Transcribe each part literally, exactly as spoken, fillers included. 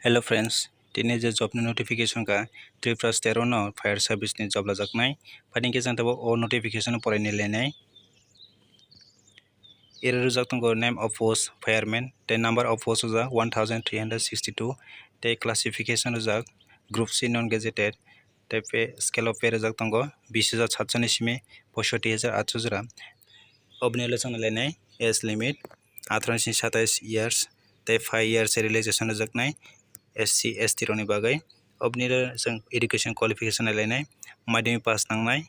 Hello friends, tini je job ni notification ka Tripura state o no fire service ni job lajaknai. Phani khe jang tabuk o notification poraini lenai. Ere rwjak tongo name of post fireman, tei number of post rwjak one thousand three hundred sixty two, tei classification rwjak group C non gazetted, tei pay, scale of pay rwjak tongo bis hajar satso ni simi poishotti hajar atso jora. Obni ulo chwng nai lainai age limit atharo ni simi satais years tei five years relaxation rwjaknai S C S T rokni bagwi. Obni ulo chwng education qualification nai lainai madhyamik pass nangnai.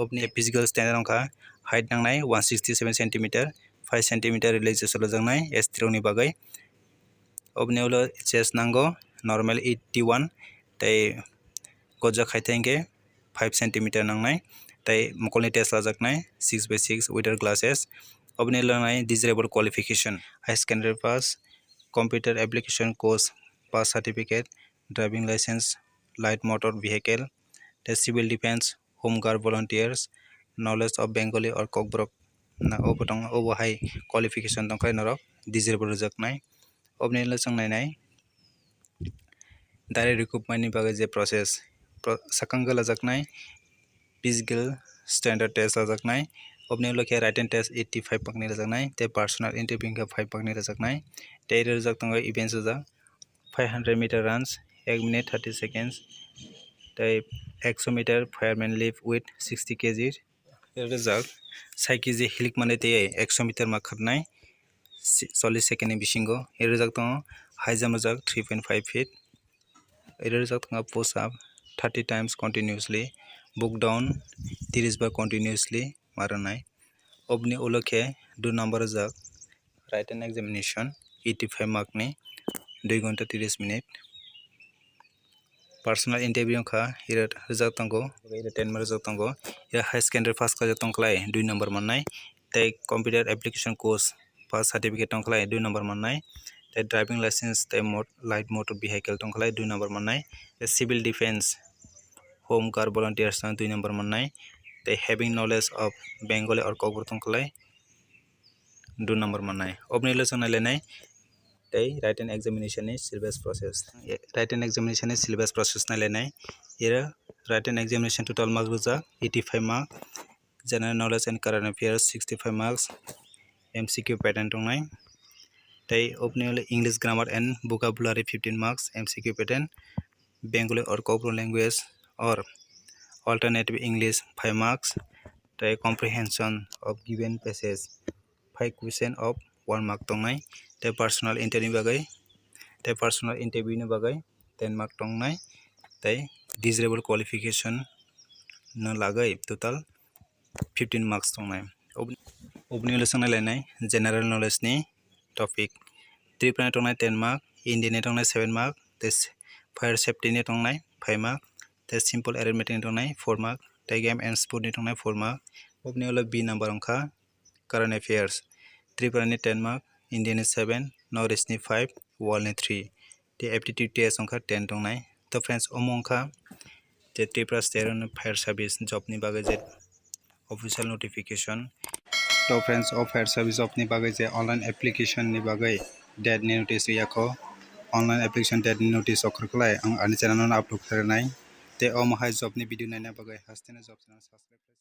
Obni physical standard wngkha height nangnai one sixty seven centimeter, five centimeter relaxation rwjaknai S T rokni bagwi. Obni ulo chest nango normal eighty one tei gojak hai thai hwnkhe five centimeter nangnai, tei mokolni test lajaknai six by six without glasses. Obni ulo nai desirable qualification, high secondary pass, computer application course pass certificate, driving license, light motor vehicle, tei civil defense, home guard volunteers, knowledge of Bengali or Kokborok na obo tong, obo hai qualification tongkha norok desirable rwjaknai. Obni ulo chwng nainai direct recruitment ni bagwi je process, pro-, sakang galajaknai physical standard test lajaknai. Obni ulo khe written test eighty five mark ni rwjaknai tei personal interview hwnkhe five mark ni rwjaknai. Tei rwjak tongo events rwjak five hundred meter runs, ek minute thirty seconds, tei ekso meter fireman leap with sixty K G rwjak, sai K G hilik mane tei ekso meter ma kharnai si-, chollish second ni bisingo. Rwjak tongo high jump rwjak three point five feet, rwjak tongo push up thirty times continuously, book down tiris bar continuously ma rwnai. Obni ulo khe dui number rwjak written examination eighty five mark ni dui ghonta tiris minute. Personal interview wngkha, ira rwjak tongo, ira ten ma rwjak tongo, ira high secondary pass khaijak tongkhlai dui number mannai, tei computer application course pass certificate tongkhlai dui number mannai, tei driving license tei mot-, light motor vehicle tongkhlai dui number mannai, tei civil defense, home guard volunteers no dui number mannai, tei having knowledge of Bengali or Kokborok tongkhlai dui number mannai. Obni ulo chwng nai lainai tei written examination ni syllabus process. Written examination ni syllabus process nai lainai. Ira written examination total mark rwjak eighty five mark, general knowledge and current affairs sixty five marks, M C Q pattern tongnai. Tei obni ulo English grammar and vocabulary fifteen marks, M C Q pattern, Bengali or Kokborok language or alternative English five marks, tei comprehension of given passage five question of one mark tongnai, tei personal interview ni bagwi, tei personal interview ni bagwi ten mark tongnai, tei desirable qualification no lagwi total fifteen marks tongnai. Ob-, obni ulo chwng nai lainai general knowledge ni topic. Tripura ni tongnai ten mark, India ni tongnai seven mark, tei s-, fire safety ni tongnai five mark, tei simple arithmetic ni tongnai four mark, tei game and sport ni tongnai four mark. Obni ulo B number wngkha current affairs. Tripura ni ten mark, India ni seven, North East ni five, World ni three. Tei aptitude test wngkha ten tongnai. To friends, omo wngkha je Tripura state ni fire service job ni bagwi je official notification. To friends, o fire service job ni bagwi je online application ni bagwi date ni notice riyakho. Online application date ni notice okhorkhlai ang ani channel no upload khlainai. Tei omo hai job ni video naina bagwi hasteni job channel subscribe.